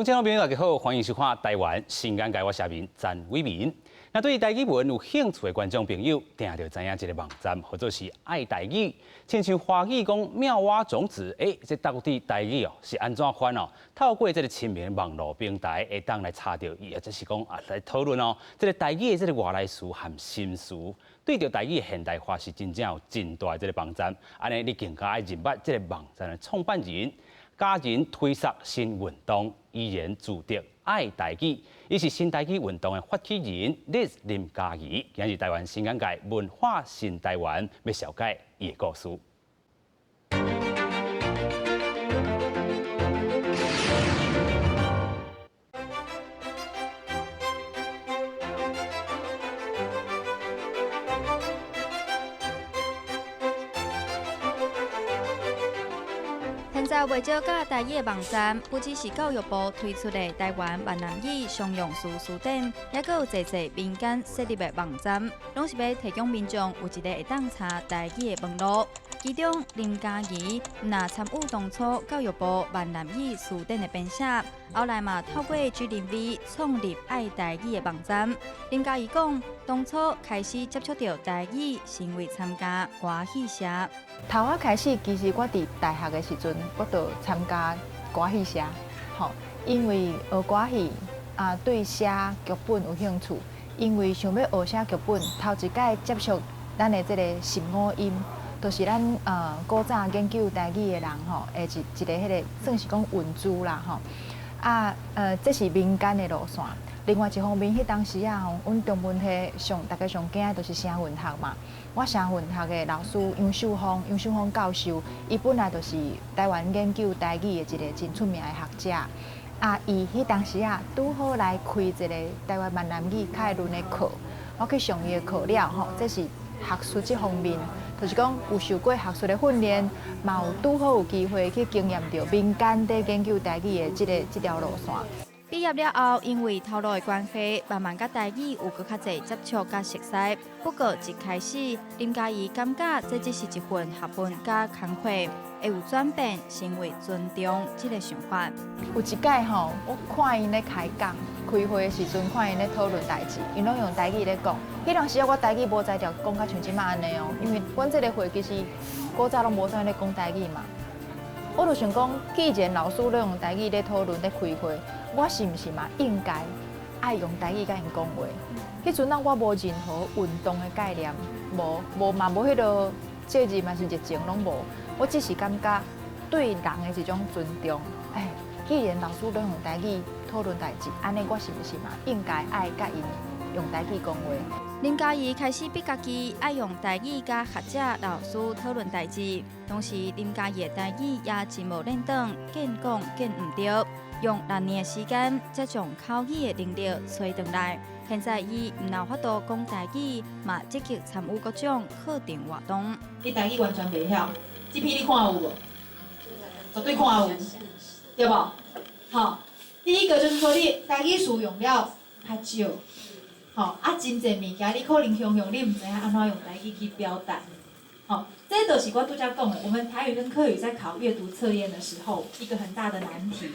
乡親朋友大家好，歡迎收看《台灣新眼界》，我是陳偉民。那對台語文有興趣的觀眾朋友，定著知影這個網站，號做是愛台語。親像華語講妙蛙種子，欸，這到底台語哦是按怎翻哦？透過這個親民網路平台，會當來查著伊，或者是講啊來討論哦。這個台語的這個外來詞和新詞，對著台語現代化是真正有真大的這個幫助。按呢，你更加愛認捌這個網站的創辦人。教人推捒新運動，語言自得愛台語，伊是新台語運動的發起人，Liz 林嘉儀，今日台灣新眼界文化新台灣，欲紹介伊的故事。現在袂少教台語的網站，不只是教育部推出的台灣閩南語常用詞辭典，猶閣有濟濟民間設立的網站，攏是欲提供民眾有一个會當查台語的門路。其中林嘉儀毋但參與當初教育部閩南語辭典的編寫，後來嘛透過 G0V 創立愛台語的網站。林嘉儀講，當初開始接觸著台語，是因為參加歌戲社。頭仔開始，其實我佇大學的時陣，我就參加歌戲社，吼，因為學歌戲啊，對寫劇本有興趣，因為想欲學寫劇本，頭一擺接觸咱的這個十五音，就是咱古早研究台語的人吼，的一個彼個算是講文字啦吼，啊這是民間的路線。另外一方面，彼當時啊吼，阮中文系上大家上驚的就是聲韻學嘛。我聲韻學的老師楊秀峰，楊秀峰教授，伊本來就是台灣研究台語的一个真出名的學者。啊，伊彼當時啊，拄好來開一个台灣閩南語概論的課，我去上伊的課了吼，這是學術這方面，就是講有受過學術的訓練，嘛有拄好有機會去經驗著民間佇研究台語的這个這條路線。畢業了後，因為頭路的關係，慢慢佮台語有閣較濟接觸佮熟似。不過一開始，林嘉儀感覺這只是一份學問佮工課，會有轉變，成為尊重這个想法。有一擺吼，我看𪜶咧開講、開會的時陣，看𪜶咧討論代誌，𪜶攏用台語咧講。彼當時啊，我台語無才調講甲像這馬按呢哦，因為阮這個會其實古早攏無啥咧講台語嘛。我就想講，既然老師咧用台語咧討論、咧開會，我是毋是嘛應該愛用台語佮𪜶講話？彼陣啊，我無任何運動的概念，無無嘛無彼个責任嘛是熱情攏無。我只是感覺對人的一種尊重。哎，既然老師攏用台語討論代誌，按呢我是毋是嘛應該愛佮𪜶用台語講話？林嘉儀開始逼家己愛用台語佮學者、老師討論代誌，同時林嘉儀的台語也真無輪轉，見講見毋著，用六年的時間才將口語的能力揣轉來。現在伊毋但有法度講台語，嘛積極參與各種課程活動。你台語完全袂曉，這篇你看有無？絕對看有，對無？好，第一個就是說你台語使用了較少。吼，啊，真濟物件你可能形容你毋知影按怎用台語去表達。吼，這就是我拄才講的，我們台語跟客語在考閱讀測驗的時候，一個很大的難題。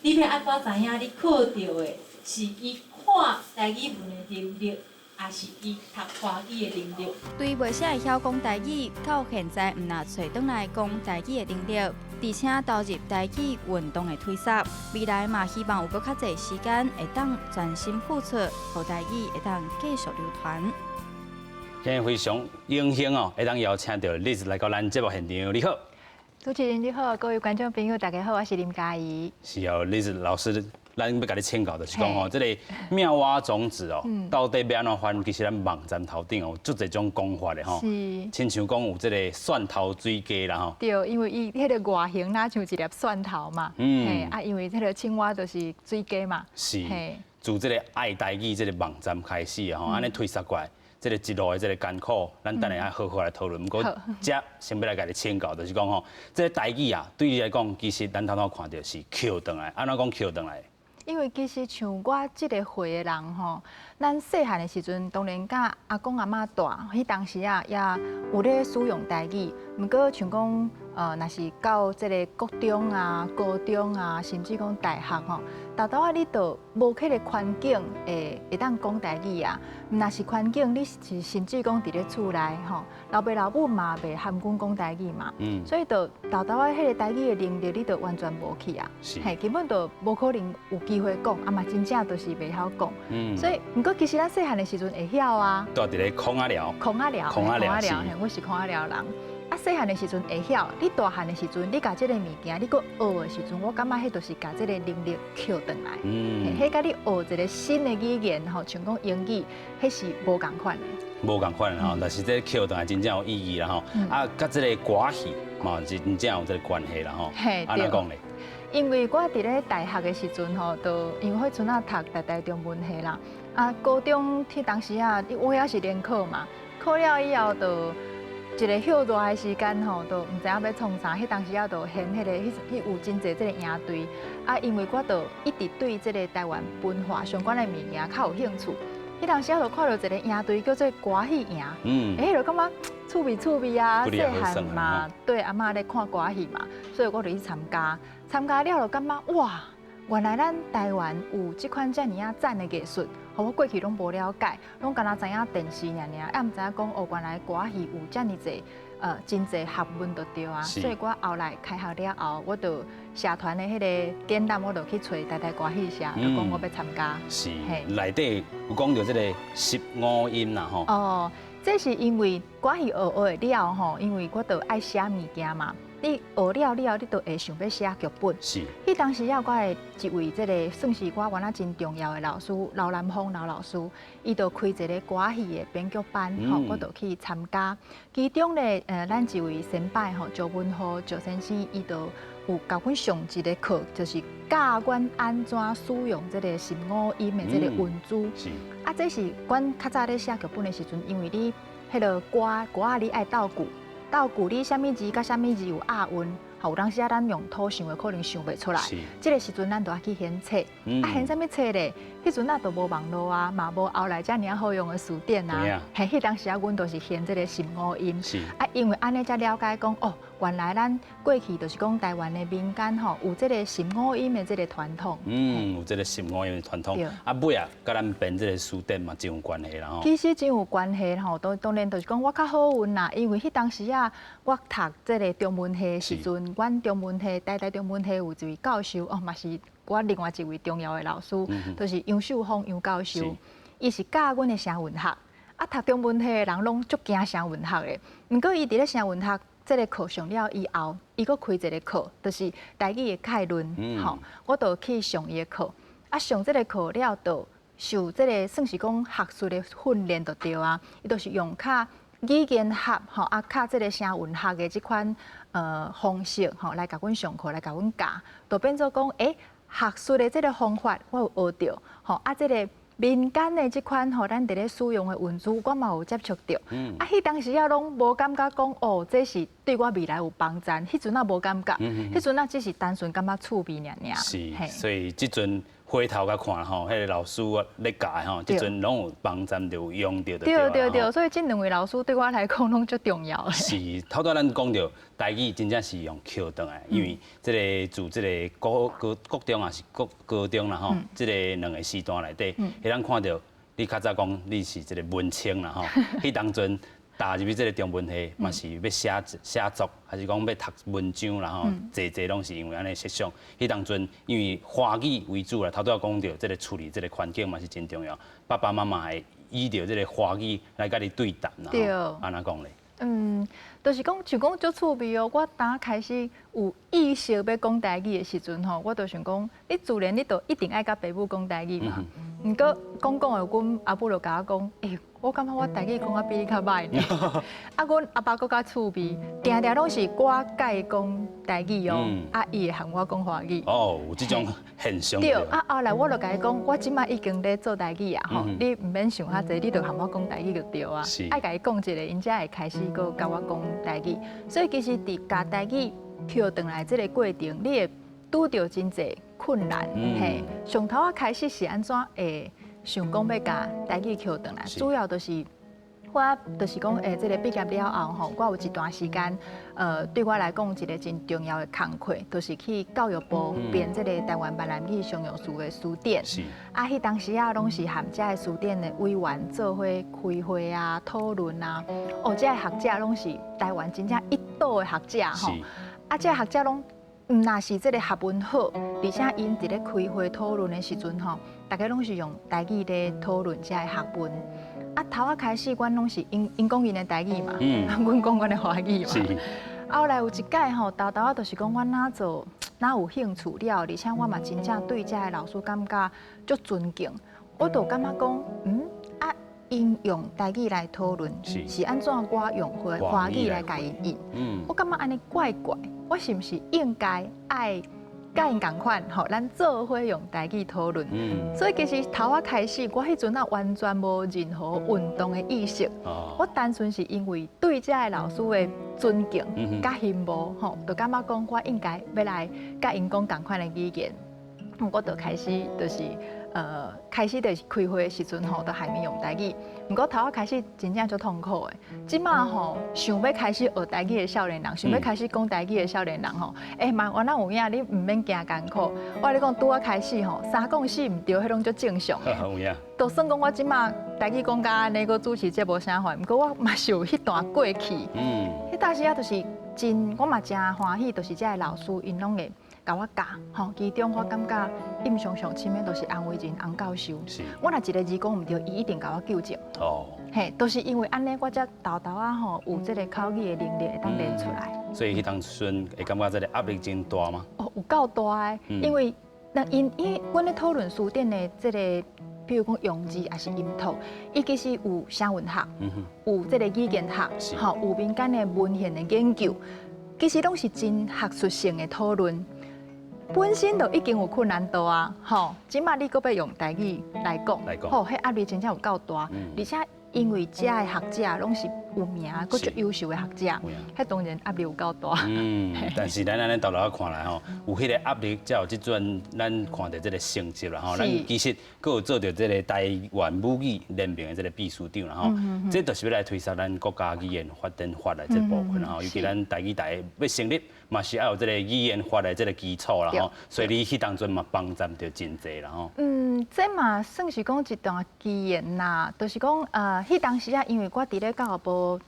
你欲按怎知影你考著的是伊看台語文的能力，抑是伊讀華語的能力？對袂啥會曉講台語，到現在毋但揣轉來講台語的能力，而且投入台語運動的推捒，未來嘛希望有閣較濟時間會當專心付出，予台語會當繼續流傳。今日非常榮幸哦，會當邀請著 Liz 來到咱節目現場。你好，主持人你好，各位觀眾朋友大家好，我是林嘉儀。是哦，Liz 老師，咱欲共你請教，就是講吼，這个妙蛙種子哦，到底欲按怎翻？其實咱網站頭頂哦，足濟種講法的吼。親像講有這个蒜頭水雞啦吼。對，因為伊彼个外形若像一粒蒜頭嘛。嘿，啊，因為彼个青蛙就是水雞嘛。是。自這个愛台語這个網站開始吼，按呢推捒過來，這个一路的這个艱苦，咱等下愛好好來討論。毋過，遮先欲來共你請教，就是講吼，這个台語啊，對你來講，其實咱頭拄看著是抾轉來，按怎講抾轉來？因為其實像我這个歲的人吼，咱細漢的時陣，當然佮阿公阿嬤蹛，彼當時啊也有咧使用台語。毋過像講，若是到這个國中啊、高中啊，甚至講大學吼，沓沓仔你就無彼个環境會當講台語啊。若是環境，你是甚至講佇咧厝內吼，老爸老母嘛袂含阮講台語嘛，所以就沓沓仔彼个台語的能力，你就完全無去啊。嘿，根本就無可能有機會講，啊嘛真正就是袂曉講。所以，毋過其實咱細漢的時陣會曉啊。蹛佇咧空仔寮。空仔寮，空仔寮，嘿，我是空仔寮人。啊，細漢的時陣會曉，你大漢的時陣，你共這个物件，你閣學的時陣，我感覺彼就是共這个能力抾轉來。彼佮你學一个新的語言吼，像講英語，彼是無仝款的。無仝款吼，但是這抾轉來真正有意義啦吼。啊，佮這个歌戲嘛，真正有這个關係啦吼。按怎講咧？因為我佇咧大學的時陣吼，就因為彼陣仔讀台大中文系啦。啊，高中彼當時啊，我猶是聯考嘛，考了以後就一个歇熱的時間吼，就毋知影欲創啥。彼當時啊，就編彼个，彼彼有真濟這个營隊。啊，因為我就一直對這个台灣文化相關的物件較有興趣。彼當時啊，就看著一个營隊叫做歌戲營。欸，就感覺趣味趣味啊，細漢嘛，對阿嬤咧看歌戲嘛，所以我就去參加。參加了就感覺哇，原來咱台灣有這款遮爾仔讚的藝術，予我過去攏無了解，攏干焦知影電視爾爾，也毋知影講哦，原來歌戲有遮爾濟真濟學問就對啊。所以我後來開學了後，我就社團的彼个展覽，我就去揣台大歌戲社，就講我欲參加。是，內底有講著這个十五音啦吼。哦，這是因為歌戲學學了吼，因為我就愛寫物件嘛。你學了了後，你就會想欲寫劇本。彼當時啊，我的一位這个算是我原來真重要的老師，劉南峰劉老師，伊就開一个歌戲的編劇班，吼，我就去參加。其中咧，咱一位先輩吼，趙文浩趙先生，伊就有共阮上一个課，就是教阮按怎使用這个十五音的這个文字。啊，這是阮較早咧寫劇本的時陣，因為你彼个歌歌仔你愛鬥句。鬥句你啥物字佮啥物字有押韻，吼，有當時啊，咱用土想的可能想袂出來。這个時陣咱就愛去現冊，啊，現啥物冊咧？彼陣啊都無網路啊，嘛無後來遮爾好用的詞典啊。嘿，彼當時啊，阮就是現這个十五音。啊，因為按呢才了解講，哦，原來咱過去就是講台灣的民間吼，有這个十五音的這个傳統。嗯，有這个十五音的傳統。啊，尾啊，佮咱編這个詞典嘛，真有關係啦吼。其實真有關係吼，當當然就是講我較好運啦，因為彼當時啊，我讀這个中文系的時陣，阮中文系台大中文系有一位教授，哦，嘛是我另外一位重要的老師，就是楊秀峰楊教授，伊是教阮的聲韻學。啊，讀中文系的人攏足驚聲韻學的，毋過伊佇咧聲韻學這个課上了以後，伊閣開一个課，就是台語的概論，吼，我就去上伊的課。啊，上這个課了，就受這个算是講學術的訓練就對啊。伊就是用較語言學吼，啊，較這个聲韻學的這款方式吼，來共阮上課，來共阮教，就變做講，欸，學術的這个方法我有學著，吼，啊，這个民間的這款吼，咱佇咧使用的文字，我嘛有接觸著。啊，彼當時啊，攏無感覺講哦，這是對我未來有幫助。彼陣仔無感覺，彼陣仔只是單純感覺趣味爾爾。是，所以這陣回頭來看吼，彼个老師咧教的吼，這陣攏有幫助，就有用著。對對對，所以這兩位老師對我來講攏足重要的。是，頭拄咱講著台語真正是用抾轉來，因為這个自這个國高國中抑是國高中啦吼，這个兩个時段內底，彼咱看著你較早講你是一个文青啦吼，彼當陣踏入去這个中文系嘛是欲寫寫作，還是講欲讀文章啦吼，濟濟攏是因為按呢設想。彼當陣因為華語為主啦，頭拄仔講著這个厝裡這个環境嘛是真重要，爸爸媽媽會依著這个華語來佮你對談啦，按怎講咧？嗯，就是講，像講足趣味哦。我當開始有意識欲講台語的時陣吼，我就想講，你自然你就一定愛佮爸母講台語嘛。毋過講講的，阮阿母就共我講，欸，我感覺我台語講得比你較䆀呢。啊，阮阿爸閣較趣味，定定攏是我共伊講台語哦，啊，伊會和我講華語。哦，有這種現象。對，啊，後來我就共伊講，我這擺已經咧做台語啊，吼，你毋免想遐濟，你就和我講台語就對啊。愛共伊講一下，𪜶才會開始閣共我講台語。所以其實佇共台語抾轉來這个過程，你會拄著真濟困難。嘿，上頭仔開始是按怎會想講欲共台語抾轉來，主要就是我就是講，這个畢業了後吼，我有一段時間，對我來講一个真重要的工課，就是去教育部編這个台灣閩南語常用詞的辭典。啊，彼當時仔攏是和遮的辭典的委員做伙開會啊、討論啊。哦，遮的學者攏是台灣真正一等的學者吼。啊，遮學者攏毋若是這个學問好，而且𪜶佇咧開會討論的時陣吼，逐家攏是用台語咧討論遮的學問。啊，頭仔開始，阮攏是𪜶𪜶講𪜶的台語嘛，阮講阮的華語嘛。後來有一擺吼，沓沓仔就是講，阮若做若有興趣了，而且我嘛真正對遮的老師感覺足尊敬，我就感覺講，啊，𪜶用台語來討論，是按怎我用華華語來共𪜶應？我感覺按呢怪怪，我是毋是應該愛佮𪜶仝款吼，咱做伙用台語討論。所以其實頭仔開始，我彼陣仔完全無任何運動的意識。我單純是因為對遮的老師的尊敬佮羨慕吼，就感覺講我應該欲來佮𪜶講仝款的語言。我就開始就是開始就是開會的時陣吼，就還沒用台語。毋過頭仔開始真正足痛苦的。這馬吼想欲開始學台語的少年人，想欲開始講台語的少年人吼，欸嘛原來有影，你毋免驚艱苦。我共你講，拄仔開始吼，三講四毋著，彼攏足正常的。有影。就算講我這馬台語講甲按呢，閣主持節目啥貨，毋過我嘛是有彼段過去。彼當時仔就是真，我嘛真歡喜，就是遮的老師𪜶攏會共我教，吼，其中我感覺印象上深的，就是洪維仁洪教授。我若一个字講毋著，伊一定共我糾正。嘿，都是因為按呢，我才沓沓仔吼有這个口語的能力會當練出來。所以彼當陣會感覺這个壓力真大嗎？哦，有夠大的，因為那𪜶𪜶阮咧討論辭典的這个，比如講用字抑是音讀，伊其實有聲韻學，有這个語言學，吼，有民間的文獻的研究，其實攏是真學術性的討論。本身就已經有困難度啊，吼！這馬你閣欲用台語來講，吼，彼壓力真正有夠大，而且因為遮的學者攏是有名、閣足優秀的學者，彼當然壓力有夠大。嗯，但是咱按呢沓沓仔看來吼，有彼个壓力，才有這陣咱看著這个成績啦吼。咱其實閣有做著這个台灣母語聯盟的這个秘書長啦吼。這就是欲來推捒咱國家語言發展法的這个部分啦吼。尤其咱台語台欲成立，嘛是愛有這个語言法的這个基礎啦吼。所以你彼當陣嘛幫贊著真濟啦吼。嗯，這嘛算是講一段機緣啦，就是講彼當時啊，因為我佇咧教育部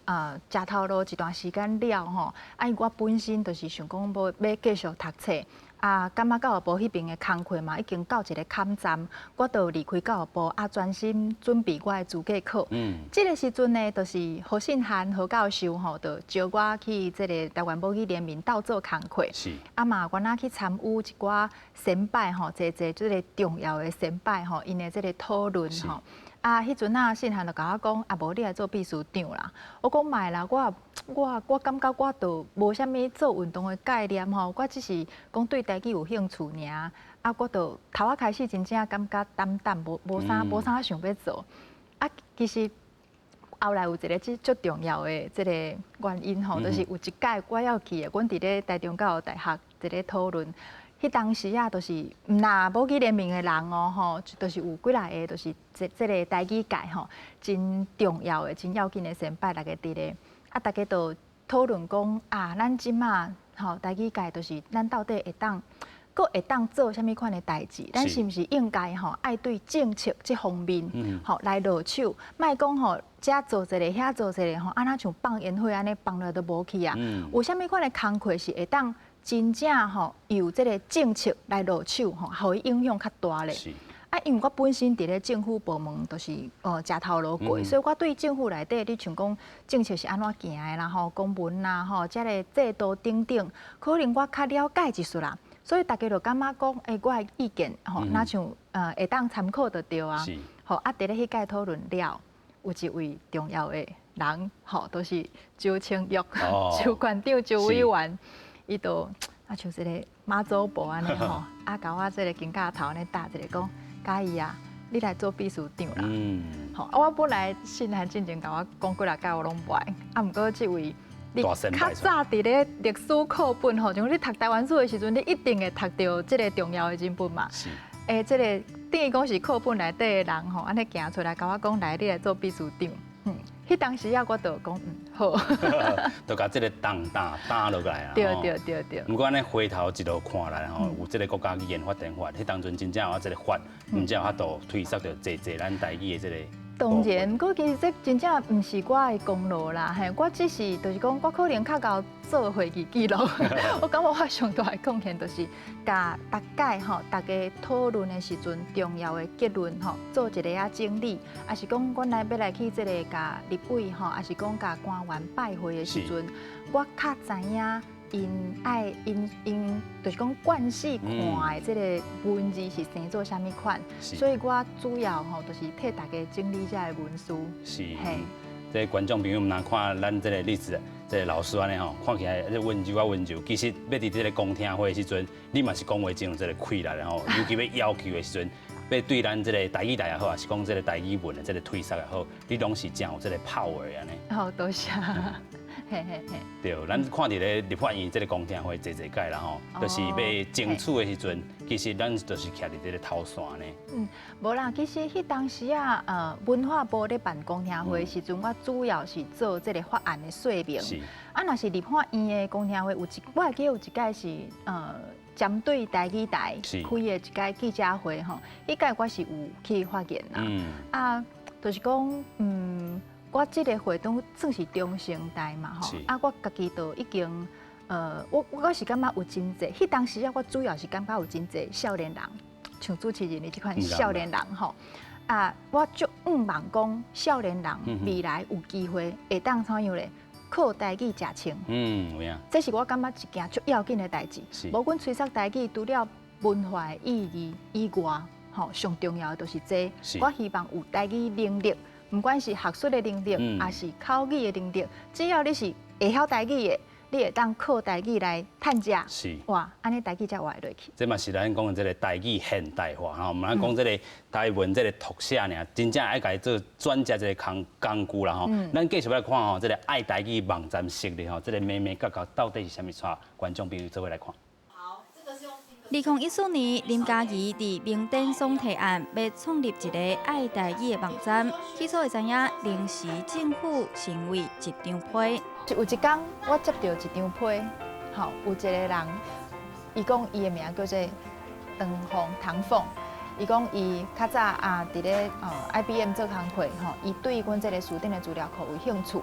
食頭路一段時間了吼，啊，因為我本身就是想講欲繼續讀冊，啊，感覺教育部彼邊的工課嘛已經到一个坎站，我就離開教育部啊，專心準備我的資格考。這个時陣呢，就是何信涵何教授吼，就招我去這个台灣母語聯盟鬥做工課。啊嘛，阮仔去參與一寡先輩吼，濟濟這个重要的先輩吼，𪜶的這个討論吼。啊，彼陣啊，信涵就共我講，啊，無你來做秘書長啦。我講莫啦，我感覺我都無啥物做運動的概念吼，我只是講對台語有興趣爾。啊，我就頭仔開始真正感覺膽膽，無啥想欲做。啊，其實後來有一个足重要的這个原因吼，就是有一擺我猶記得，阮佇咧台中教育大學佇咧討論。彼當時啊，就是毋若母語聯盟的人哦，吼，就是有幾若个，就是這个台語界吼，真重要的、真要緊的先輩，逐家佇咧，啊，逐家就討論講啊，咱這馬吼台語界，就是咱到底會當，閣會當做啥物款的代誌？咱是毋是應該吼愛對政策這方面吼來落手？莫講吼，遮做一个，遐做一个吼，啊若像放煙火按呢放落都無去啊。有啥物款的工課是會當真正吼由這个政策來落手吼，予伊影響較大咧。啊，因為我本身佇咧政府部門，就是食頭路過，所以我對政府內底，你像講政策是按怎行的啦吼，公文啦吼，這个制度等等，可能我較了解一絲啦。所以逐家就感覺講，欸，我的意見吼，若像會當參考就對啊。吼，啊，佇咧彼擺討論了，有一位重要的人，吼，就是周清玉，周館長、周委員。伊就啊像一个媽祖婆按呢吼，啊共我這个肩胛頭按呢搭一下講，嘉義啊，你來做秘書長啦。吼，啊我本來信函進前共我講幾若擺我攏袂愛，啊毋過這位你較早佇咧歷史課本吼，像你讀台灣史的時陣，你一定會讀著這个重要的人物嘛。欸，這个等於講是課本內底的人吼，按呢行出來，共我講來，你來做秘書長。彼當時啊，我就講嗯好，就共這个重擔擔落來啊。對對對對。毋過按呢回頭一路看來吼，有這个國家語言發展法，彼當陣真正有這个法，毋才有法度推捒著濟濟咱台語的這个。當然，毋過其實這真正毋是我的功勞啦，嘿，我只是就是講，我可能較𠢕做會議記錄。我感覺我上大的貢獻就是共逐擺吼，大家討論的時陣重要的結論吼，做一个仔整理，抑是講阮來欲來去這个共立委吼，抑是講共官員拜會的時陣，我較知影𪜶愛𪜶𪜶就是講慣勢看的這个文字是生做啥物款，所以我主要吼就是替大家整理這个文書。是，這個觀眾朋友毋通看咱這个例子，這个老師按呢吼，看起來這溫柔啊溫柔，其實欲佇這個公聽會的時陣，你嘛是講話真有這个氣力的吼，尤其欲要求的時陣，欲對咱這个台語台也好，抑是講這个台語文的這个推捒也好，你攏是真有這个 power 的按呢。好，多謝。嘿嘿嘿。對，咱看佇咧立法院這个公聽會濟濟擺啦吼，就是欲爭取的時陣，其實咱就是徛佇這个頭線呢。嗯，無啦，其實彼當時啊，文化部咧辦公聽會的時陣，我主要是做這个法案的說明。啊，若是立法院的公聽會，我會記有一擺是針對台語台開的一擺記者會吼，彼擺我是有去發言啦。啊，就是講，我這个會長算是中生代嘛吼，啊，我家己都已經，我是感覺有真濟，彼當時啊，我主要是感覺有真濟少年人，像主持人你這款少年人吼，啊，我足向望講少年人未來有機會會當怎樣咧？靠台語食穿。嗯，有影。這是我感覺一件足要緊的代誌。無阮吹捒台語，除了文化的意義以外，吼，上重要的就是這個。我希望有台語能力，毋管是學術的能力，抑是口語的能力，只要你是會曉台語的，你會當靠台語來趁食。哇，按呢台語才活會落去。這嘛是咱講的這个台語現代化吼，毋通講這个台文這个讀寫爾，真正愛共伊做轉接這个工具啦吼。咱繼續來看吼，這个愛台語網站設立吼，這个眉眉角角到底是啥物？帶觀眾朋友做伙來看。2014年，林佳儀佇明典爽提案，欲創立一个愛台語的網站。起初會知影臨時政府成為一張批。有一工，我接著一張批，吼，有一个人，伊講伊的名叫做唐鳳，唐鳳。伊講伊較早啊，佇咧IBM 做工課，吼，伊對阮這个辭典的資料庫有興趣，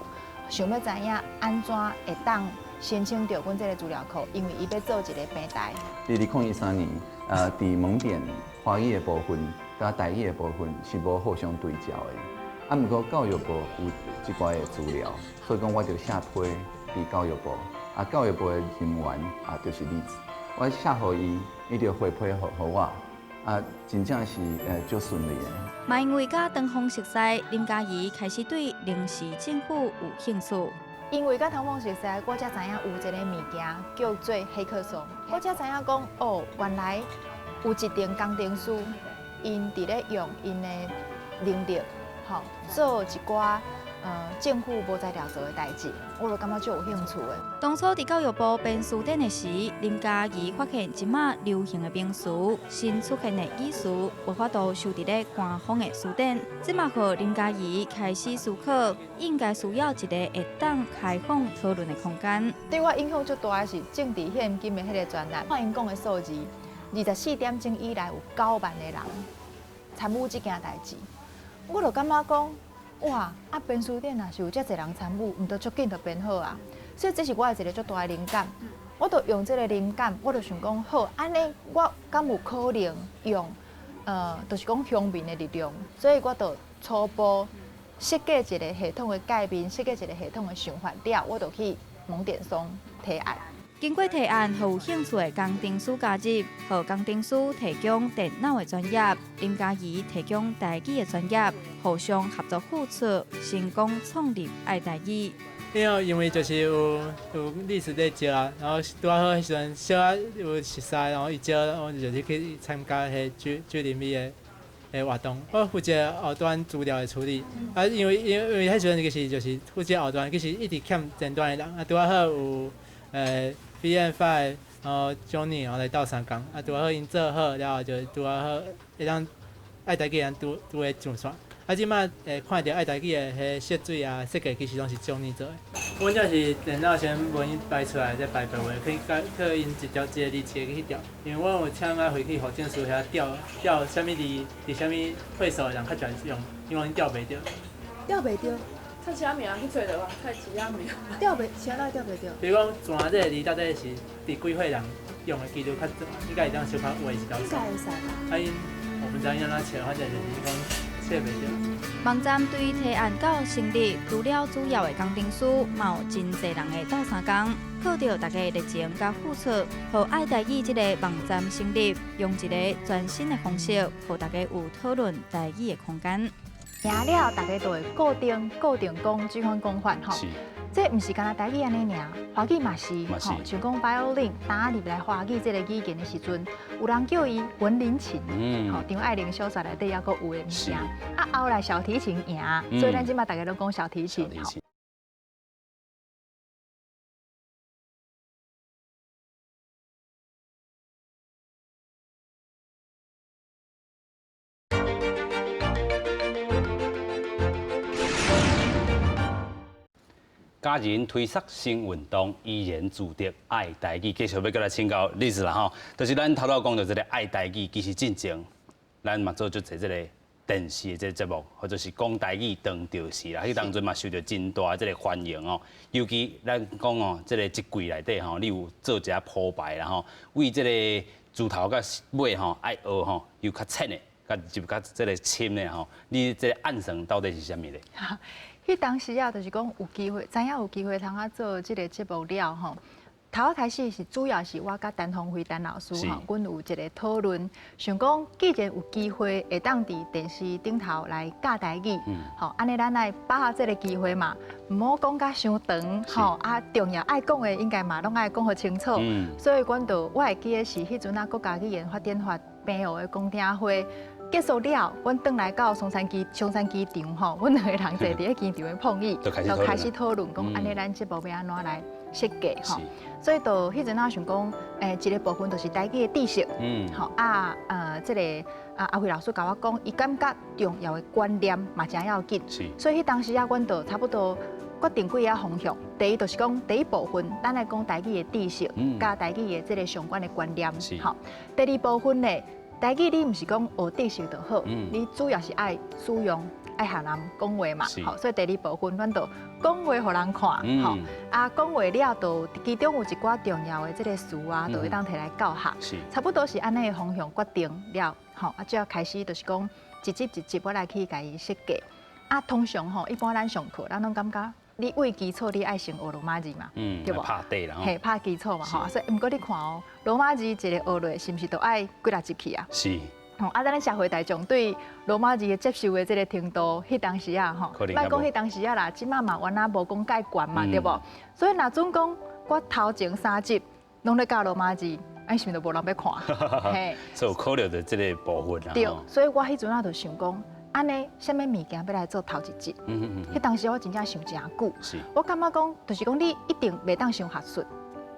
想欲知影按怎會當申請著阮這个資料庫，因為伊欲做一个平台。佇2013年，佇蒙典華語的部分佮台語的部分是無互相對照的。啊，毋過教育部有這寡的資料，所以講我就寫批佇教育部。啊，教育部的人員啊，就是李子，我寫予伊，伊就回批予我。啊，真正是足順利的。嘛因為佮唐鳳熟似，林佳儀開始對臨時政府有興趣。因為佮唐鳳熟似，我才知影有一个物件叫做黑客松。我才知影講，哦，原來有一間工程師，𪜶佇咧用𪜶的能力，吼，做一寡政府無才調做的代誌，我就感覺足有興趣的。當初佇教育部編辭典的時，林佳儀發現這馬流行的名詞、新出現的語詞，無法度收佇咧官方的辭典。這嘛予林佳儀開始思考，應該需要一个會當開放討論的空間。對我影響最大的是政治獻金的彼个專欄，看𪜶講的數字，24點鐘以內有9萬个人參與這件代誌，我就感覺講，哇！啊，編辭典若是有遮濟人參與，毋著足緊就編好啊。所以這是我的一个足大的靈感。我就用這个靈感，我就想講，好，按呢我敢有可能用，就是講鄉民的力量，所以我就初步設計一个系統的界面，設計一个系統的想法了，我就去蒙典松提案。經過提案，予有興趣的工程師加入，予工程師提供電腦的專業，林佳儀提供台語的專業，互相合作付出，成功創立愛台語。因為就是有歷史在招啊，然後拄仔好彼時陣小可有熟似，然後伊招我就是去參加彼主任的活動。我負責後端資料的處理，啊，因為彼時陣其實就是負責後端，其實一直欠前端的人，啊，拄仔好有PM5，然後 Johnny 然後來鬥相共，啊，拄仔好𪜶做好了後就拄仔好會當愛台語人拄拄咧上線。啊，這馬會看著愛台語的彼色水啊設計，其實攏是中年做的。阮這是電腦先文擺出來，再排白話，去佮去𪜶一條一個字一個去調。因為我有請阿回去戶政司遐調調啥物字，佇啥物歲數的人較濟用，因為𪜶調袂著。調袂著。菜市仔名去揣著無？菜市仔名。調袂，啥來調袂著？比如講，泉這個字到底是佇幾歲人用的幾率較濟？應該會當小可畫一條線。應該會使吧？啊，𪜶我毋知𪜶按怎揣，反正就是講揣袂著。網站對提案到成立，除了主要的工程師，嘛有真濟人會鬥相共，靠著大家熱情佮付出，予愛台語這个網站成立，用一个全新的方式，予大家有討論台語的空間。贏了，大家都會固定固定講這款講法吼。這毋是干焦台語按呢爾，華語嘛是吼。像講 violin，當入來華語這个語言的時陣，有人叫伊文林琴，吼，張愛玲小說內底猶閣有的物件。啊，後來小提琴贏，所以咱這馬大家攏講小提琴。家人推捒新運動，依然自得愛台語。繼續欲閣來請教律師啦吼，就是咱頭拄講著這个愛台語，其實進前咱嘛做足濟這个電視的這个節目，或者是講台語當著是啦，彼當陣嘛受著真大的這个歡迎哦。尤其咱講哦，這个一季內底吼，你有做一下鋪排啦吼，為這个自頭到尾吼愛學吼，由較淺的，佮入較這个深的吼，你這个按算到底是啥物咧？彼當時啊，就是講有機會，知影有機會通啊做這个節目了吼。頭仔開始是主要是我佮陳鴻輝陳老師吼，阮有一个討論，想講既然有機會會當佇電視頂頭來教台語，吼，按呢咱愛把握這个機會嘛，毋好講甲傷長，吼啊，重要愛講的應該嘛攏愛講予清楚。所以阮就我會記得是彼陣啊，國家語言發展法編號的公聽會。結束了，阮轉來到松山機松山機場吼，阮兩個人坐佇咧機場的碰椅，就開始討論講，按呢咱節目欲按怎來設計吼。所以就彼陣仔想講，一個部分就是台語的知識，吼啊，這个啊阿輝老師共我講，伊感覺重要的觀念嘛誠要緊，所以彼當時啊，阮就差不多決定幾个方向。第一就是講，第一部分，咱來講台語的知識，佮台語的這个相關的觀念，吼。第二部分咧。台語你毋是講學知識就好，你主要是愛使用，愛予人講話嘛，吼，所以第二部分阮就講話予人看，吼，啊講話了，就其中有一寡重要的這个詞啊，就會當提來教學，差不多是按呢个方向決定了，吼，啊，才開始就是講一集一集我來去共伊設計。啊，通常吼，一般咱上課，咱攏感覺你為基礎你愛先學羅馬字嘛，對無？拍底啦，嘿，拍基礎嘛，吼。所以毋過你看哦，羅馬字一个學落，是毋是都愛幾若集去啊？是。吼，啊，咱社會大眾對羅馬字的接受的這个程度，彼當時啊，吼，莫講彼當時啊啦，這馬嘛原來無講介懸嘛，對無？所以若準講我頭前三集攏咧教羅馬字，按是毋是就無人欲看？嘿，所以有考慮著這个部分啦。對，所以我彼陣仔就想講。按呢，啥物物件欲來做頭一集？彼當時我真正想誠久。我感覺講，就是講你一定袂當傷學術，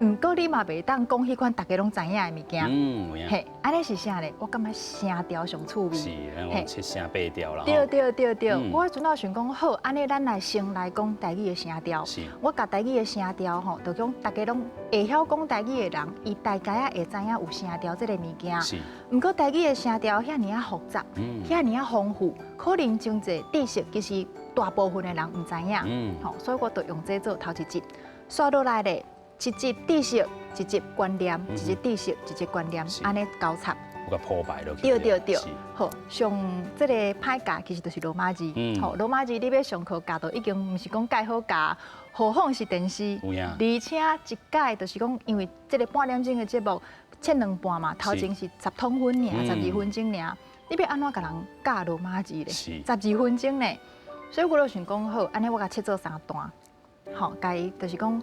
毋過你嘛袂當講彼款大家攏知影的物件。嘿，按呢是啥咧？我感覺聲調上趣味。是，咱講七聲八調啦。對對對對，我彼陣仔想講好，按呢咱來先來講台語的聲調。我共台語的聲調吼，就講大家攏會曉講台語的人，伊大概仔會知影有聲調這个物件。毋過台語的聲調遐爾仔複雜，遐爾仔豐富，可能真濟知識其實大部分的人毋知影。吼，所以我就用這做頭一集，煞落來咧，一集知識，一集觀念，一集知識，一集觀念，按呢交叉。有共鋪排落去。對對對，好，上這个歹教其實就是羅馬字。好，羅馬字你欲上課教都已經毋是講介好教，何況是電視。而且一屆就是講，因為這个半點鐘的節目。切兩半嘛，頭前是十通分爾，十二分鐘爾，你欲按怎共人教羅馬字咧？十二分鐘呢，所以我就想講好，按呢我共切做三段，吼，共伊就是講，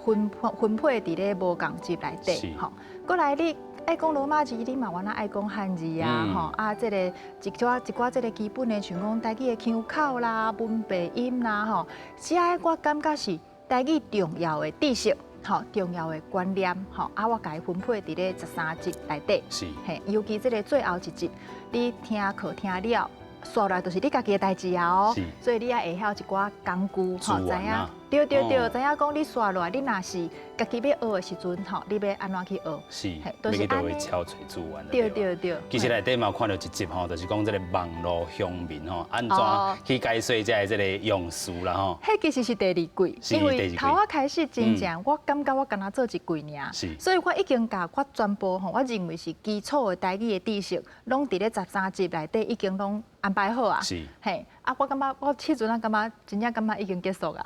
分分配佇咧無仝集內底，吼。過來你愛講羅馬字，你嘛原來愛講漢字啊，吼啊，這個一寡一寡這个基本的，像講台語的腔口啦、文白音啦，吼，這个我感覺是台語重要的知識。吼重要的觀念吼，啊，我共伊分配佇咧十三集內底。嘿，尤其這个最後一集，你聽課聽了，紲來就是你家己的代誌啊哦。所以你愛會曉一寡工具，吼，知影？對對對，知影講你紲落來，你若是家己欲學的時陣，吼，你欲按怎去學？欲去佗位敲揣資源。對對對。其實內底嘛有看著一集吼，就是講這个網路鄉民吼，按怎去解說這个這个用詞啦吼。彼其實是第二季，因為頭仔開始真正，我感覺我敢若做一季爾，所以我已經共我全部吼，我認為是基礎的台語的知識，攏佇咧十三集內底已經攏安排好啊。嘿，啊，我感覺我彼陣啊，感覺真正感覺已經結束啊。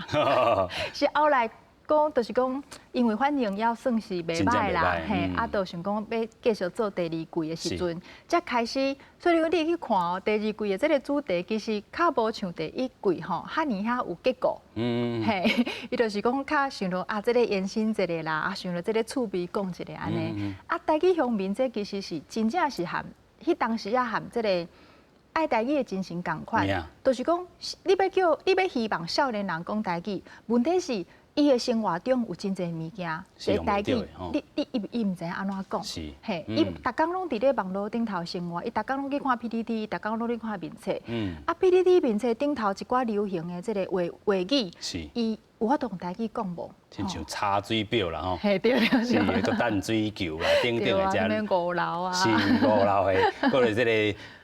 是後來講，就是講，因為反應猶算是袂䆀啦，嘿，啊，就想講欲繼續做第二季的時陣，才開始。所以你去看哦，第二季的這个主題其實較無像第一季吼，遐爾遐有結構。嘿，伊就是講較想著啊，這个延伸一下啦，啊，想著這个趣味講一下按呢。啊，台語鄉民這其實是真正是和彼當時啊和這个愛台語的精神仝款，就是講你欲叫你欲希望少年人講台語，問題是伊的生活中有真濟物件，這台語你你伊伊毋知影按怎講，嘿，伊逐工攏佇咧網路頂頭生活，伊逐工攏去看 PTT，伊逐工攏去看面冊，啊 PTT 面冊頂頭一寡流行的這个話話語，伊有法度用台語講無？親像查水表啦吼，嘿對對對，是閣擲水球啦，等等的這五樓啊，是五樓的，閣來這个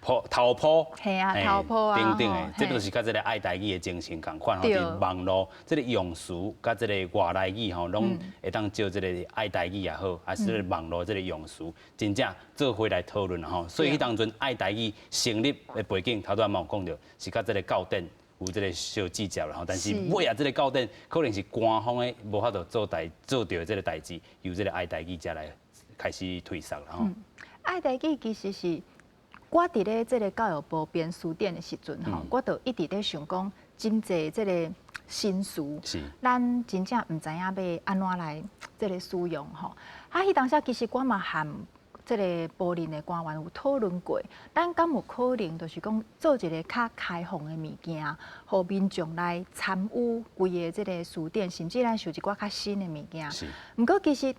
鋪頭鋪，嘿啊頭鋪啊，等等的，這都是佮這个愛台語的精神仝款吼，佇網路這个用詞佮這个外來語吼，攏會當借這个愛台語也好，還是這个網路這个用詞，真正做伙來討論吼。所以彼當陣愛台語成立的背景，頭拄仔嘛有講著，是佮這个教典有這个相接觸啦吼。但是尾仔這个教典可能是官方的無法度做代做著這个代誌，由這个愛台語才來開始推捒啦吼。愛台語其實是我佇咧這个教育部編辭典的時陣吼，我就一直咧想講，真濟這个新詞，咱真正毋知影欲按怎來這个使用吼。啊，彼當時其實我嘛和這个部裡的官員有討論過，咱敢有可能就是講做一个較開放的物件，予民眾來參與規个這个辭典，甚至咱想一寡較新的物件。毋過其實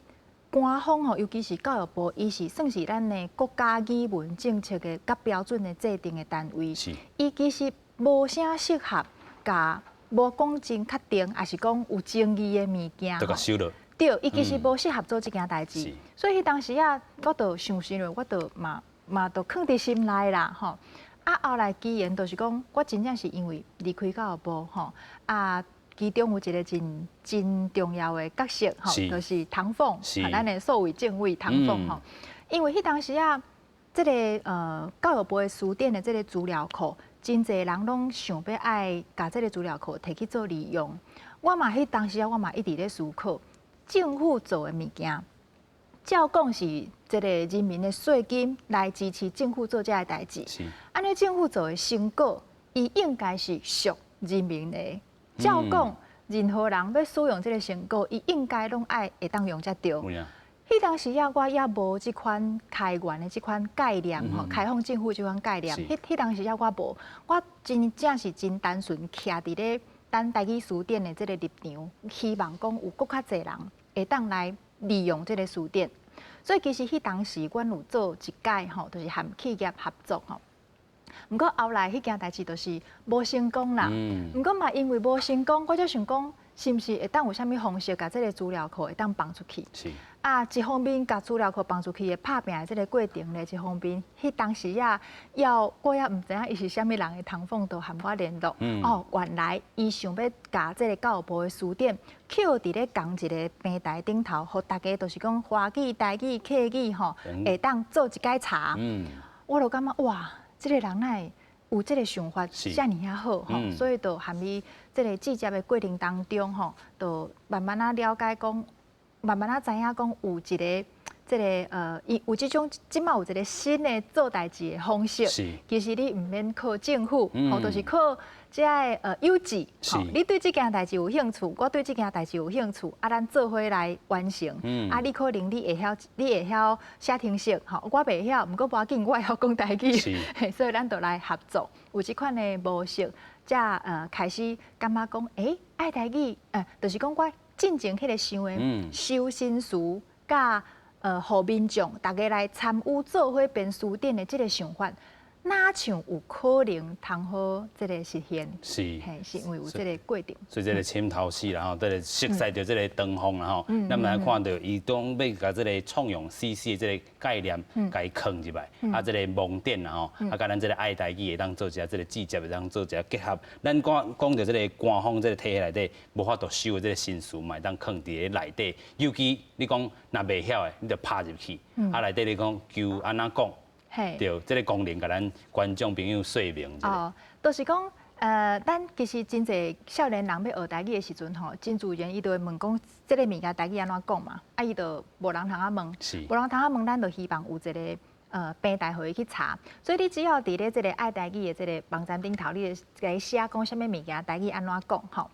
官方吼，尤其是教育部，伊是算是咱的國家語文政策的佮標準的制定的單位。伊其實無啥適合共無講真確定，抑是講有爭議的物件。都共收落。對，伊其實無適合做這件代誌，所以彼當時啊，我就想想咧，我就嘛嘛就囥佇心內啦，吼。啊，後來機緣就是講，我真正是因為離開教育部，吼，啊，其中有一个真真重要的角色，吼，就是唐鳳，咱的數位政委唐鳳，吼。因為彼當時啊，這个教育部的辭典的這个資料庫，真濟人攏想欲愛共這个資料庫提去做利用。我嘛彼當時啊，我嘛一直咧思考。政府做的物件，照講是這个人民的稅金來支持政府做這个代誌。按呢政府做的成果，伊應該是屬人民的。照講，任何人欲使用這个成果，伊應該攏愛會當用才對。彼當時啊，我猶無這款開源的這款概念吼，開放政府這款概念。彼彼當時啊，我無，我真正是真單純，徛佇咧咱台語辭典的這个立場，希望講有閣較濟人會當來利用這个辭典。所以其實彼當時，阮有做一擺吼，就是和企業合作吼。毋過後來彼件代誌就是無成功啦。毋過嘛，因為無成功，我才想講，是毋是會當有啥物方式，共這个資料庫會當放出去？啊，一方面共資料庫放出去的拍拚的這个過程咧，一方面，彼當時啊，猶我猶毋知影伊是啥物人的唐鳳就和我聯絡。哦，原來伊想欲共這个教育部的辭典，抾佇咧仝一个平台頂頭，予大家就是講華語、台語、客語吼，會當做一擺查。我就感覺哇，這个人哪會有這个想法，遮爾仔好吼，所以就和伊這个接觸的過程當中吼，就慢慢仔了解講，慢慢仔知影講有一个這个伊有這種這馬有一个新的做代誌的方式。其實你毋免靠政府，吼，就是靠這个有志。你對這件代誌有興趣，我對這件代誌有興趣，啊，咱做伙來完成。啊，你可能你會曉，你會曉寫程式，吼，我袂曉，毋過無要緊，我會曉講台語，所以咱就來合作，有這款的模式，才開始感覺講，欸，愛台語，就是講我。進前彼个想的修新詞，佮予民眾逐家來參與做伙編詞典的這个想法，哪像有可能通好這个實現？嘿，是因為有這个過程。所以這个深頭死啦吼，這个熟悉著這个長風啦吼，咱們來看著伊當欲共這个創用 CC 的這个概念，共伊囥入來，啊，這个網店啦吼，啊，佮咱這个愛台語會當做一下這个直接會當做一下結合。咱講講著這个官方這个體系內底無法度收的這个新詞，嘛會當囥佇咧內底。尤其你講若袂曉的，你就拍入去，啊，內底你講求按怎講？對，這个功能共咱觀眾朋友說明一下。哦，就是講，咱其實真濟少年人欲學台語的時陣吼，真自然伊就會問講，這个物件台語按怎講嘛？啊，伊就無人通仔問，無人通仔問，咱就希望有一个平台予伊去查。所以你只要佇咧這个愛台語的這个網站頂頭，你就共伊寫講啥物物件台語按怎講吼。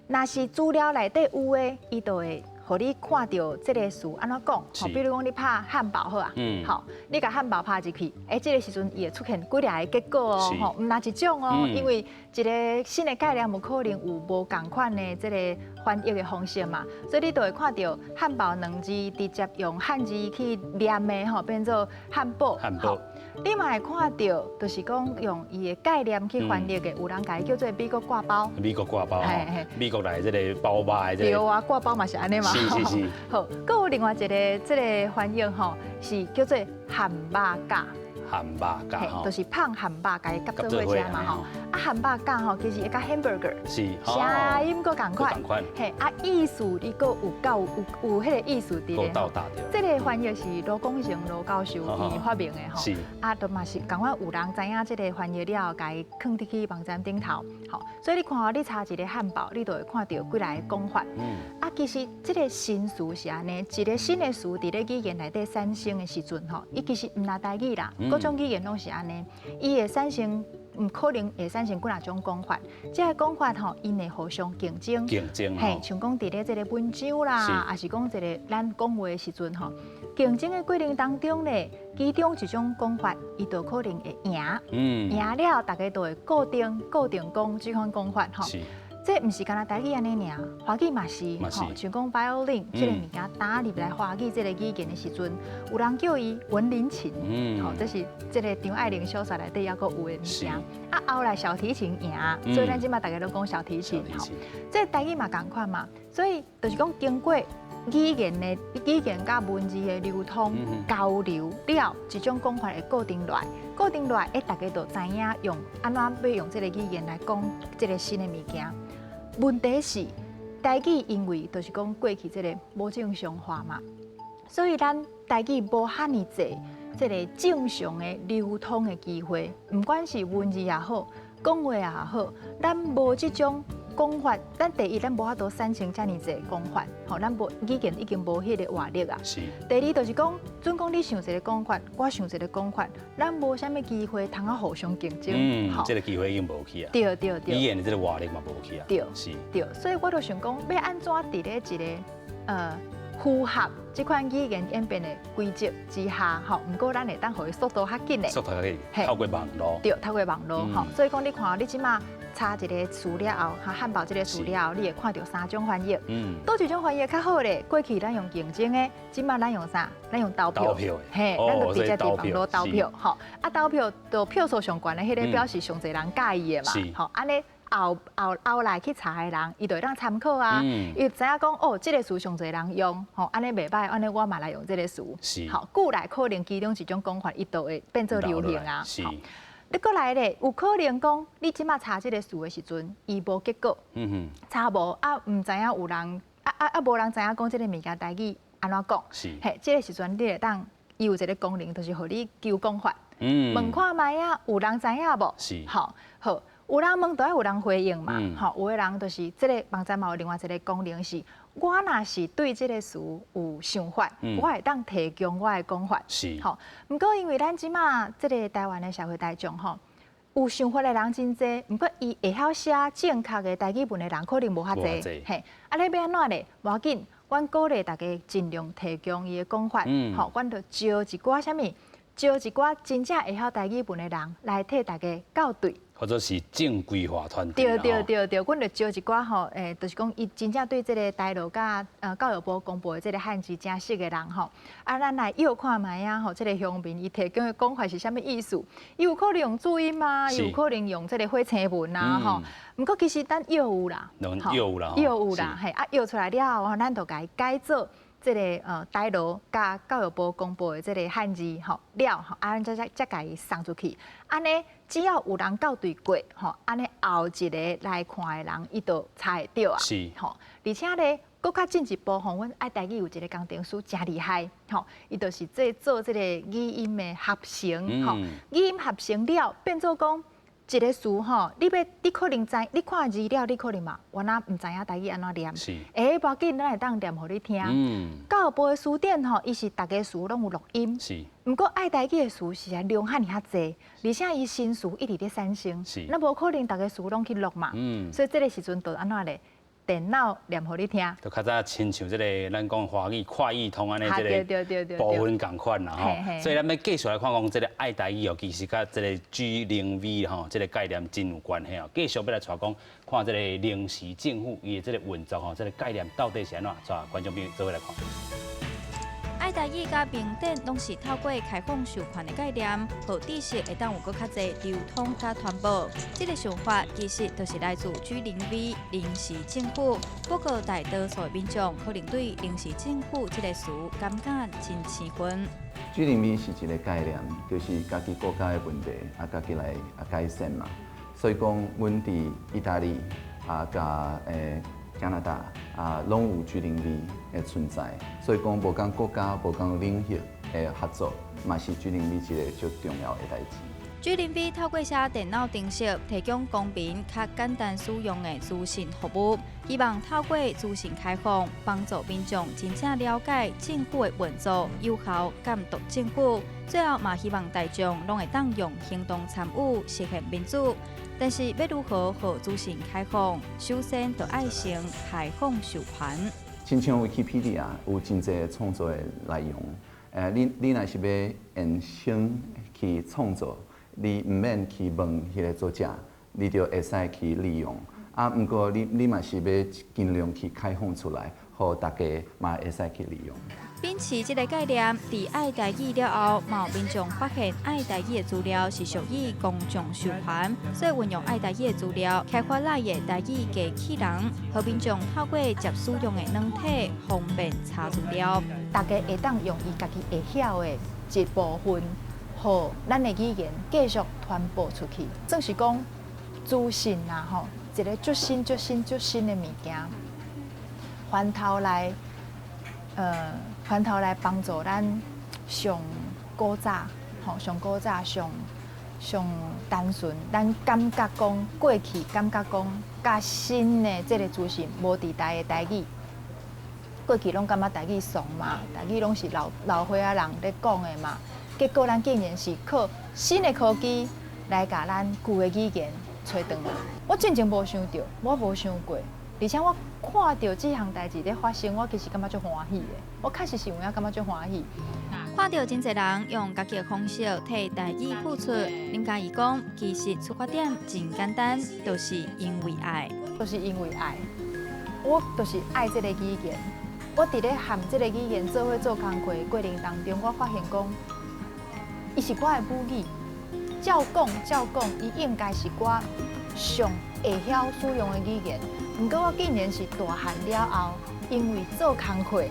若是資料內底有的，伊就會予你看著這个詞按怎講，吼，比如講你拍漢堡好啊，吼，你共漢堡拍入去，欸，這个時陣伊會出現幾个結果哦，吼，毋但一種哦，因為一个新的概念有可能有無仝款的這个翻譯的方式嘛，所以你就會看著漢堡兩字直接用漢字去念的吼，變做漢堡。漢堡。你嘛會看著，就是講用伊的概念去翻譯的，有人共伊叫做美國掛包。美國掛包，美國來這个包肉的這个。對啊，掛包嘛是按呢嘛。是是是。好，閣有另外一个這个翻譯吼，是叫做漢肉餃。漢肉餃吼，就是放漢肉共伊夾做伙食嘛吼。啊，漢肉餃吼，其實會佮 hamburger 諧音閣仝款。嘿，啊，意思伊閣有夠有彼个意思佇咧。到達這个翻譯是盧廣成盧教授伊發明的吼。啊，都嘛是仝款有人知影這个翻譯了後，共伊囥佇去網站頂頭。吼，所以你看你查一个漢堡，你就會看著幾个講法。啊，其實這个新詞是按呢，一个新的詞佇咧語言內底產生的時陣吼，伊其實毋但台語啦，各種語言攏是按呢，伊會產生，毋可能會產生幾若種講法，這个講法吼，𪜶會互相競爭。競爭。嘿，像講佇咧這个文章啦，抑是講一个咱講話的時陣吼，競爭的過程當中咧，其中一種講法，伊就可能會贏。贏了，大家就會固定固定講這款講法吼。這毋是干焦台語按呢爾，華語嘛是，吼，像講 violin 這个物件打入來華語這个語言的時陣，有人叫伊文林琴，吼，這是這个張愛玲小說內底猶閣有的物件。啊，後來小提琴贏，所以咱這馬逐家攏講小提琴，吼。這台語嘛仝款嘛，所以就是講經過語言的語言佮文字的流通交流了，一種講法會固定落來，固定落來，欸，逐家就知影用按怎欲用這个語言來講這个新的物件。問題是，台語因為就是講過去這个無正常化嘛，所以咱台語無遐爾濟這个正常的流通的機會，毋管是文字也好，講話也好，咱無這種講法。咱第一，咱無法度產生遮爾濟講法，吼，咱無語言已經無彼个活力啊。第二就是講，準講你想一个講法，我想一个講法，咱無啥物機會通啊互相競爭。嗯，這个機會已經無去啊。對對對。語言的這个活力嘛無去啊。對。對，所以我就想講，欲按怎佇咧一个符合這款語言演變的規則之下，吼，毋過咱會當予伊速度較緊的。速度較緊，透過網路。對，透過網路，吼，所以講你看，你這馬查一個詞了後，漢堡這个詞了後，你會看著三種翻譯。佗一種翻譯較好咧？過去咱用競爭的，這馬咱用啥？咱用投票。投票。嘿，咱就直接佇網路投票，吼。啊，投票就票數上懸的彼个表示上濟人佮意的嘛。吼，按呢後後後來去查的人，伊就會當參考啊。伊就知影講哦，這个詞上濟人用，吼，按呢袂䆀，按呢我嘛來用這个詞。吼，久來可能其中一種講法，伊就會變做流行啊。你閣來咧，有可能講你這馬查這个詞的時陣，伊無結果。查無啊，毋知影有人啊啊啊，無人知影講這个物件台語按怎講。嘿，這个時陣你會當伊有一个功能，就是予你求講法。問看覓啊，有人知影無？吼，好，有人問，就愛有人回應嘛。吼，有的人就是這个網站嘛有另外一个功能是，我若是對這个詞有想法，我會當提供我的講法。吼，毋過因為咱這馬這个台灣的社會大眾吼，有想法的人真濟，毋過伊會曉寫正確的台語文的人可能無遐濟。嘿，啊，你欲按怎咧？無要緊，阮鼓勵大家盡量提供伊的講法。吼，阮就招一寡啥物？招一寡真正會曉台語文的人來替大家校對。或者是正規化團隊。對對對對，阮就招一寡吼，就是講伊真正對這个台羅佮教育部公布的這个漢字誠熟的人吼，啊，咱來臆看覓仔吼，這个鄉民伊提供的講法是啥物意思？伊有可能用注音啊，伊有可能用這个火星文啊，吼。毋過其實咱臆有啦，攏臆有啦，臆有啦，嘿，啊，臆出來了後，咱就共伊改做這个台羅佮教育部公布的這个漢字吼了吼，啊，咱才共伊送出去，按呢。只要有人校對過，吼，按呢後一个來看的人，伊就查會著啊。吼，而且咧，閣較進一步吼，阮愛台語有一个工程師誠厲害，吼，伊就是做這个語音的合成，吼，語音合成了，變做講一个詞吼，你欲你可能知，你看字了，你可能嘛，原來毋知影台語按怎念。欸，無要緊，咱會當念予你聽。教育部的詞典吼，伊是逐个詞攏有錄音。毋過愛台語的詞實在量遐爾仔濟，而且伊新詞一直咧產生，咱無可能逐个詞攏去錄嘛。所以這個時陣就按怎咧？電腦念予你聽。就較早親像這个咱講華語快譯通按呢這个部分仝款啦吼。所以咱欲繼續來看講這个愛台語哦，其實佮這个 G0V 吼這个概念真有關係哦。繼續欲來帶講看這个零時政府伊的這个運作吼，這个概念到底是按怎？帶觀眾朋友做伙來看。愛台語佮明典攏是透過開放授權的概念，予知識會當有閣較濟流通佮傳播。這个想法其實就是來自 G0V 零時政府。不過大多數的民眾可能對零時政府這个詞感覺真生分。 G0V 是一个概念，就是家己國家的問題啊，家己來啊改善嘛。所以講，阮佇意大利啊，佮加拿大啊，攏有 G0V 的存在，所以講無仝國家、無仝領域的合作，嘛是 G0V 一个足重要的代誌。 G0V 透過寫電腦程式，提供公民較簡單使用的資訊服務，希望透過資訊開放，幫助民眾真正了解政府的運作，有效監督政府。最後嘛，希望大眾攏會當用行動參與實現民主。但是欲如何予資訊開放？首先就愛先開放授權。親像 Wikipedia 有真濟創作的內容，你若是欲延伸去創作，你毋免去問彼个作者，你就會使去利用。啊，毋過你嘛是欲盡量去開放出來，予大家嘛會使去利用。秉持這个概念，佇愛台語了後，嘛有民眾發現愛台語的資料是屬於公眾授權，所以運用愛台語的資料開發來的台語機器人，予民眾透過捷使用的軟體，方便查資料。大家會當用伊家己會曉的一部分，予咱的語言繼續傳播出去。算是講資訊啦，吼，一个足新、足新、足新的物件，反頭來幫助咱上古早，吼，上古早上上單純，咱感覺講過去感覺講佮新的這个資訊無佇台的台語，過去攏感覺台語俗嘛，台語攏是老老歲仔人咧講的嘛，結果咱竟然是靠新的科技來共咱舊的語言揣轉來。我進前無想著，我無想過。而且我看著這項代誌咧發生，我其實感覺足歡喜的。我確實是有影感覺足歡喜。看著真濟人用家己的方式替台語付出，林佳儀講，其實出發點真簡單，就是因為愛，就是因為愛。我就是愛這个語言。我佇咧和這个語言做伙做工課的過程當中，我發現講，伊是我的母語。照講照講，伊應該是我上會曉使用的語言。毋過我竟然是大漢了後，因為做工課，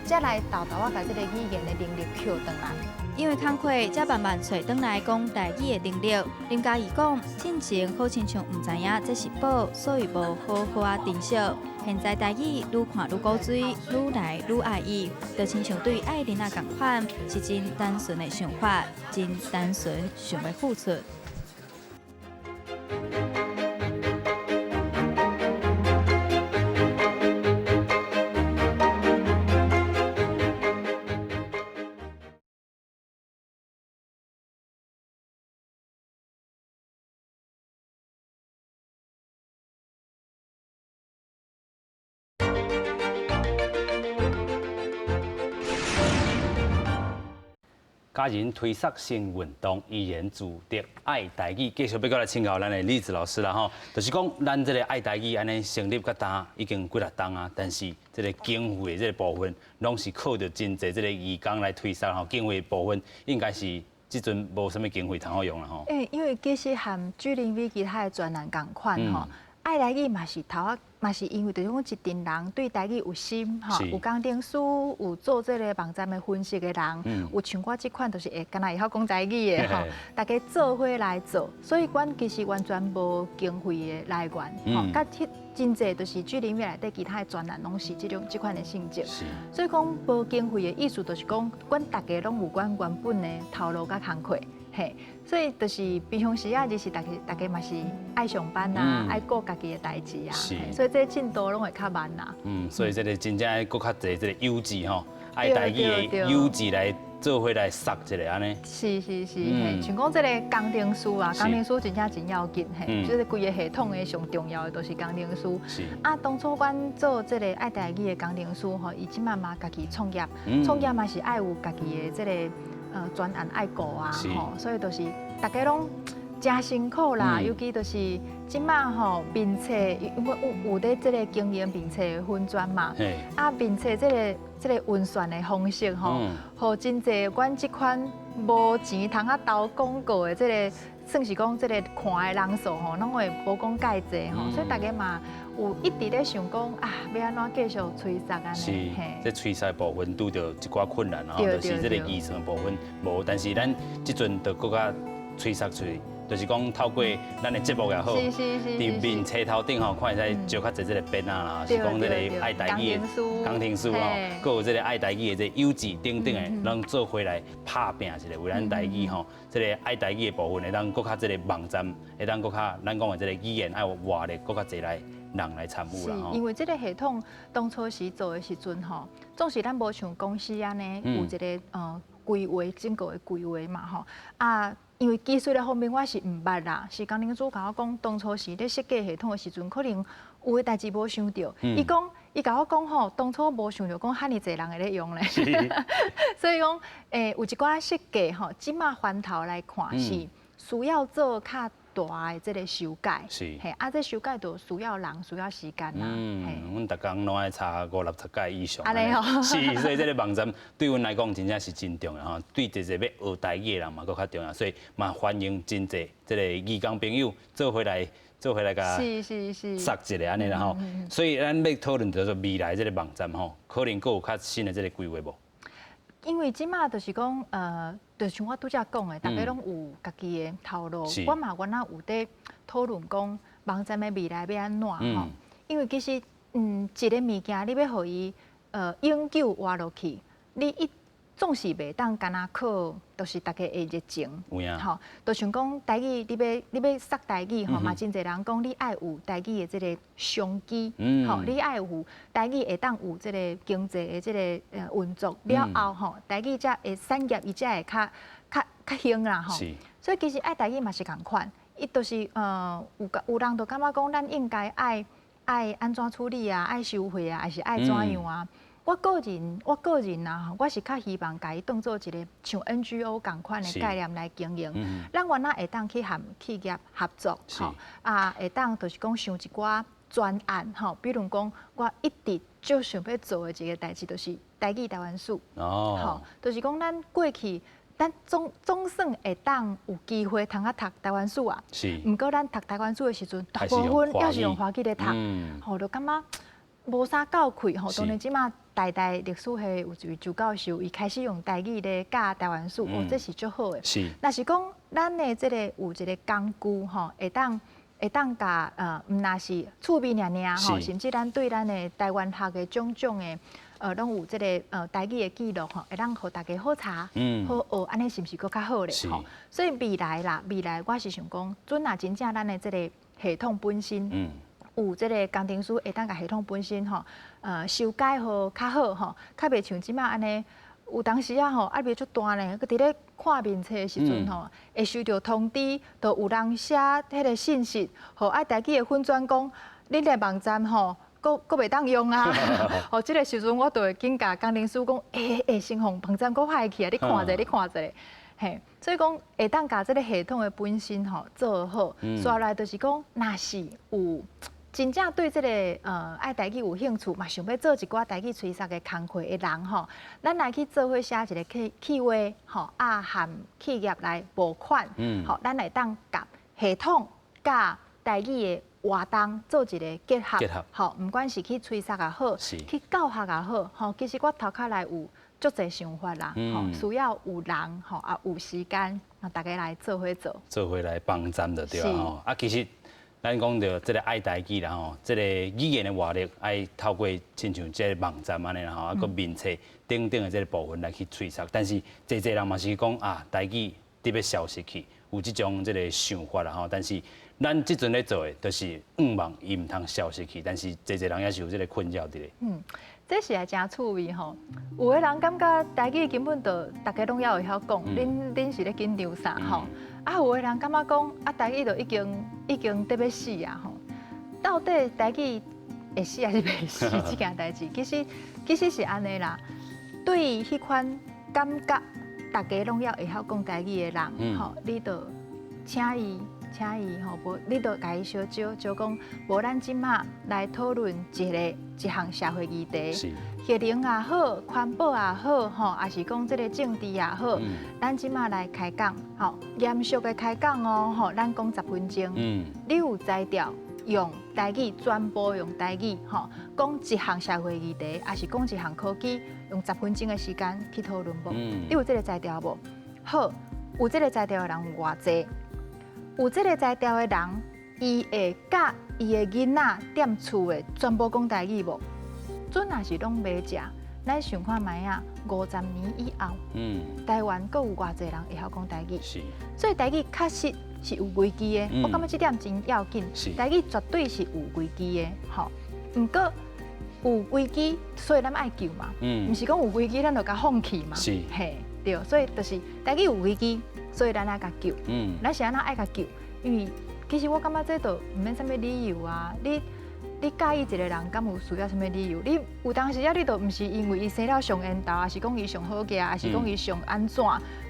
才來沓沓仔共這个語言的能力抾轉來。因為工課，才慢慢揣轉來講台語的能力。林佳儀講，進前好親像毋知影這是寶，所以無好好仔珍惜。現在台語愈看愈古錐，愈來愈愛伊，就親像對愛囡仔仝款，是真單純的想法，真單純想欲付出。教人推捒新運動，依然自得愛台語。繼續欲閣來請教咱的李子老師啦吼，就是講咱這个愛台語按呢成立到今已經幾若冬啊，但是這个經費的這个部分，攏是靠著真濟這个義工來推捒吼，經費部分應該是這陣無啥物經費通好用啦吼。欸，因為其實和居林偉其他的專案仝款吼，愛台語嘛是頭仔，嘛是因為就是講一陣人對台語有心吼，有工程師，有做這个網站的分析的人，有像我這款就是會敢若會曉講台語的吼，大家做伙來做，所以阮其實完全無經費的來源吼，佮彼真濟就是居林偉內底其他的專案攏是這種這款的性質，所以講無經費的意思就是講，阮逐家攏有阮原本的頭路佮工課。嘿，所以就是平常時啊，就是逐家逐家嘛是愛上班啊，愛顧家己的代誌啊，所以這進度攏會較慢啦。嗯，所以這个真正愛閣較濟這个有志吼，愛台語的有志來做伙來捒一下按呢。是是是，嘿，像講這个工程師啊，工程師真正真要緊，嘿，就是規个系統的上重要的都是工程師。啊，當初阮做這个愛台語的工程師吼，伊這馬嘛家己創業，創業嘛是愛有家己的這个專案愛顧啊，吼，所以就是逐家攏誠辛苦啦，尤其就是這馬吼面冊，因為有佇這个經營面冊的粉專嘛，啊面冊這个運算的方式吼，予真濟阮這款無錢通啊投廣告的這个，算是講這个看的人數吼，攏會無講蓋濟吼，所以逐家嘛有一直咧想講啊，欲按怎繼續催殺按呢？是，這催殺部分拄著一寡困難吼，就是這个預算部分無，但是咱這陣就閣較催殺出去，就是講透過咱的節目也好，佇面冊頭頂吼，看會使招較濟這个編仔啦，是講這个愛台語的工程師吼，閣有這个愛台語的這有志等等的，攏做伙來拍拚一下，為咱台語吼，這个愛台語的部分會當閣較這个網站，會當閣較咱講的這个語言愛活力，閣較濟來人來參與啦吼。因為這个系統當初時做的時陣吼，總是咱無像公司按呢有一个規劃整個的規劃嘛吼啊。因為技術的方面我是毋捌啦，是工程師共我講，當初時咧設計系統的時陣，可能有的代誌無想著。伊講，伊共我講吼，當初無想著講遐爾濟人會咧用咧。所以講，有一寡設計吼，這馬翻頭來看是需要做較大的這个修改。嘿，啊，這修改就需要人，需要時間啦。嗯，阮逐工攏愛查五六十擺以上。按呢哦。是，所以這个網站對阮來講真正是真重要吼，對濟濟欲學台語的人嘛，閣較重要，所以嘛歡迎真濟這个義工朋友做伙來做伙來共捒一下按呢啦吼。所以咱欲討論著說未來這个網站吼，可能閣有較新的這个規劃無？因為這馬就是講，就像我拄才講的，逐家攏有家己的頭路。我嘛原來有佇討論講網站的未來欲按怎吼？因為其實，一个物件你欲予伊永久活落去，你一總是袂當干焦靠，就是逐家的熱情，吼，就像講台語，你欲捒台語吼，嘛真濟人講你愛有台語的這个商機，吼，你愛有台語會當有這个經濟的這个運作了後吼，台語才會產業伊才會較較較興啦吼。所以其實愛台語嘛是仝款，伊就是有人就感覺講咱應該愛愛按怎處理啊，愛收費啊，還是愛怎樣啊？我個人啊，我是較希望共伊當做一个像 NGO 仝款的概念來經營。咱原來會當去和企業合作，吼啊，會當就是講想一寡專案，吼，比如講我一直就想欲做的一个代誌，就是台語台灣史。吼，就是講咱過去，咱總算會當有機會通啊讀台灣史啊。毋過咱讀台灣史的時陣，大部分猶是用華語咧讀，吼，就感覺無啥夠氣吼。當然這馬台大歷史系有一位周教授，伊開始用台語咧教台灣史，哦，這是足好的。若是講咱的這个有一个工具吼，會當共毋若是趣味爾爾吼，甚至咱對咱的台灣學的種種的，攏有這个台語的記錄吼，會當予大家好查、好學，按呢是毋是閣較好咧？吼，所以未來啦，未來我是想講，準若真正咱的這个系統本身，有這个工程師會當共系統本身吼，修改予較好吼，較袂像這馬按呢，有當時啊吼，壓力足大呢，閣佇咧看面冊的時陣吼，會收著通知，就有人寫彼个信息，予愛台語的粉專講，恁的網站吼。閣閣袂當用啊！哦，這个時陣我就會緊共工程師講，欸欸，先予網站閣壞去啊！你看者，你看者，嘿，所以講會當共這个系統的本身吼做好，紲來就是講，若是有真正對這个愛台語有興趣，嘛想欲做一寡台語吹捒的工課的人吼，咱來去做伙寫一个企劃吼，啊和企業來募款，吼，咱會當共系統佮台語的活動做一个結合，吼，毋管是去吹捒也好，去教學也好，吼，其實我頭殼內有足濟想法啦，吼，需要有人，吼，啊有時間，啊大家來做伙做，做伙來幫贊就對啊，吼，啊其實咱講著這个愛台語啦吼，這个語言的活力愛透過親像這个網站按呢啦吼，啊閣面冊等等的這个部分來去吹捒，但是濟濟人嘛是講啊，台語得欲消失去，有這種這个想法啦吼，但是咱這陣咧做的，就是向望伊毋通消失去，但是濟濟人也是有這个困擾佇咧。嗯，這是也誠趣味吼。有的人感覺台語根本就逐家攏猶會曉講，恁是咧緊張啥吼？啊，有的人感覺講啊，台語就已經已經得欲死啊吼。到底台語會死還是袂死？這件代誌其實是按呢啦。對彼款感覺逐家攏猶會曉講台語的人吼，你就請伊。請伊吼，無你就共伊相招，招講無咱這馬來討論一个一項社會議題，核能也好，環保也好，吼，抑是講這个政治也好，咱這馬來開講，吼，嚴肅的開講哦，吼，咱講十分鐘，你有才調用台語，全部用台語，吼，講一項社會議題，抑是講一項科技，用十分鐘的時間去討論無？你有這个才調無？好，有這个才調的人有偌濟？有這个才調的人，伊會佮伊的囡仔踮厝的全部講台語無？準若是攏袂食，咱想看覓仔，50年以後，台灣閣有偌濟人會曉講台語？所以台語確實是有危機的。我感覺這點真要緊。台語絕對是有危機的，吼。毋過有危機，所以咱愛救嘛。毋是講有危機，咱就共放棄嘛。嘿，對，所以就是台語有危機。所以咱愛共救，咱是按怎愛共救？因為其實我感覺這都毋免啥物理由啊。你佮意一個人，敢有需要啥物理由？你有當時啊，你都毋是因為伊生了上緣投，抑是講伊上好額，抑是講伊上按怎，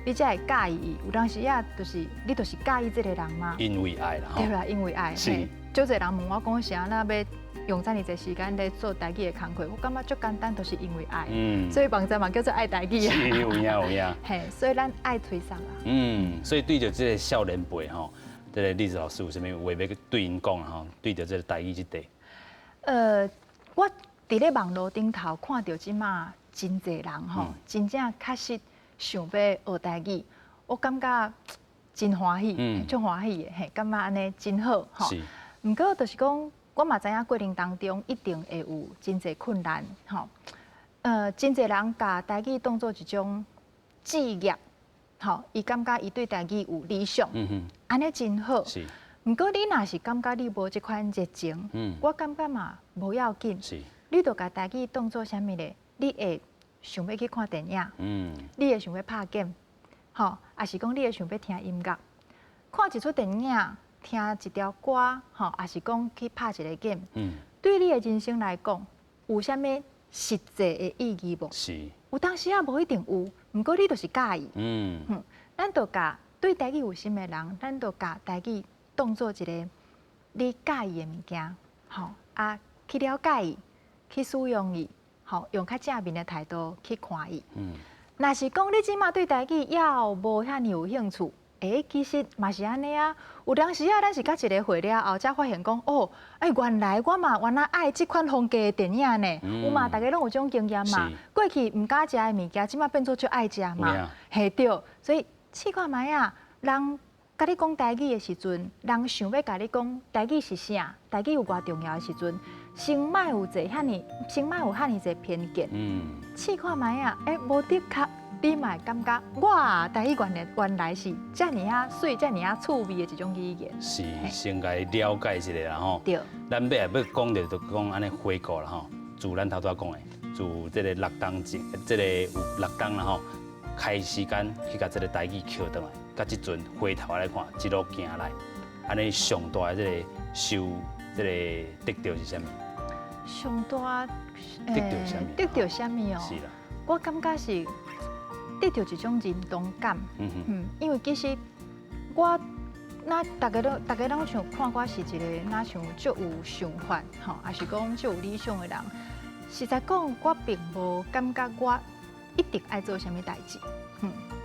你才會佮意伊。有當時啊，就是你就是佮意這個人嘛。因為愛啦，對啦，因為愛。是。足濟人問我講是按怎欲用遮爾濟時間咧做台語的工課，我感覺足簡單，就是因為愛。所以網站嘛叫做愛台語啊。是，有影有影。嘿，所以咱愛推捒啦。嗯，所以對著這个少年輩吼，這个麗子老師有啥物話欲對𪜶講吼？對著這个台語這塊。我佇咧網路頂頭看著這馬真濟人吼，真正確實想欲學台語，我感覺真歡喜，足歡喜的，嘿，感覺按呢真好吼。毋過就是講，我嘛知影過程當中一定會有真濟困難，吼。真濟人共台語當做一種志業，吼，伊感覺伊對台語有理想，按呢真好。毋過你若是感覺你無這款熱情，我感覺嘛無要緊。你就共台語當做啥物咧？你會想欲去看電影，你會想欲拍 game，吼，抑是講你會想欲聽音樂，看一齣電影，聽一條歌，吼，抑是講去拍一个 game，對你的人生來講，有啥物實際的意義無？有當時仔無一定有，毋過你就是佮意。咱就共對台語有心的人，咱就共台語當做一个你佮意的物件，吼啊，去了解伊，去使用伊，吼，用較正面的態度去看伊。若是講你這馬對台語猶無遐爾有興趣，欸，其實嘛是按呢啊。有當時仔，咱是佮一个會了後，才發現講，哦，欸，原來我嘛原來愛這款風格的電影呢。有嘛，大家攏有這種經驗嘛。過去毋敢食的物件，這馬變做足愛食嘛。嘿對，所以試看覓仔，人共你講台語的時陣，人想欲共你講台語是啥，台語有偌重要的時陣，先莫有這遐爾，先莫有遐爾濟偏見。試看覓仔，欸，無的確。你嘛會感覺，哇，台語原來是遮爾仔媠、遮爾仔趣味的一種語言。是，先共了解一下啦吼。對。咱欲來欲講著就講按呢回顧啦吼。自咱頭拄仔講的，自這个六冬前，這个有六冬啦吼，開時間去共這个台語抾轉來，到這陣回頭來看，一路行來，按呢上大的這个收，這个得著是啥物？上大得著啥物？得著啥物哦？是啦。我感覺是得著一種認同感。嗯，因為其實我那大家攏像看我是一個若像足有想法吼，抑是講足有理想的人。實在講，我並無感覺我一定愛做啥物代誌。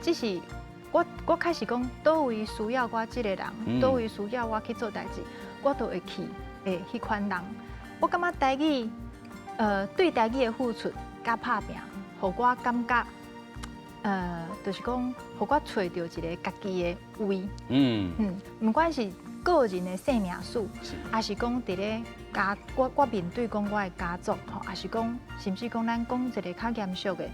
只是我開始講，佗位需要我這個人，佗位需要我去做代誌，我都會去的彼款人。我感覺台語，對台語的付出佮拍拚，予我感覺，就是講，予我揣著一个家己的位。毋管是個人的生命史，抑是講佇咧家，我面對講我的家族，吼，抑是講，甚至講咱講一个較嚴肅的，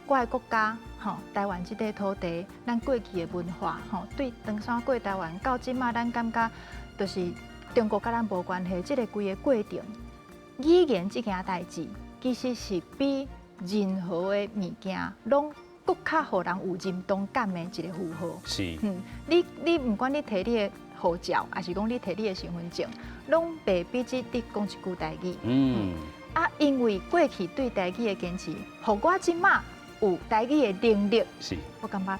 我的國家，吼，台灣這塊土地，咱過去的文化，吼，對唐山過台灣到這馬，咱感覺就是中國佮咱無關係，這个規个過程，語言這件代誌，其實是比任何的物件攏閣較予人有認同感的一個符號。你毋管你提你的護照，抑是講你提你的身份證，攏袂比這你講一句台語。啊，因為過去對台語的堅持，予我這馬有台語的能力。我感覺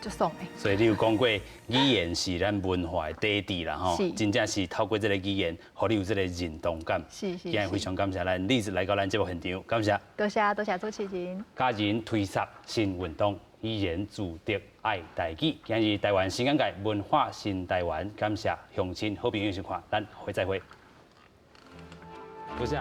足爽的。所以你有講過，語言是咱文化的底底啦，吼，真正是透過這個語言，予你有這個認同感。是是。今日非常感謝咱 Liz 來到咱節目現場，感謝。多謝多謝主持人。教人推捒新運動，語言自得愛台語。今日台灣新眼界文化新台灣，感謝鄉親好朋友收看，咱下回再會。多謝。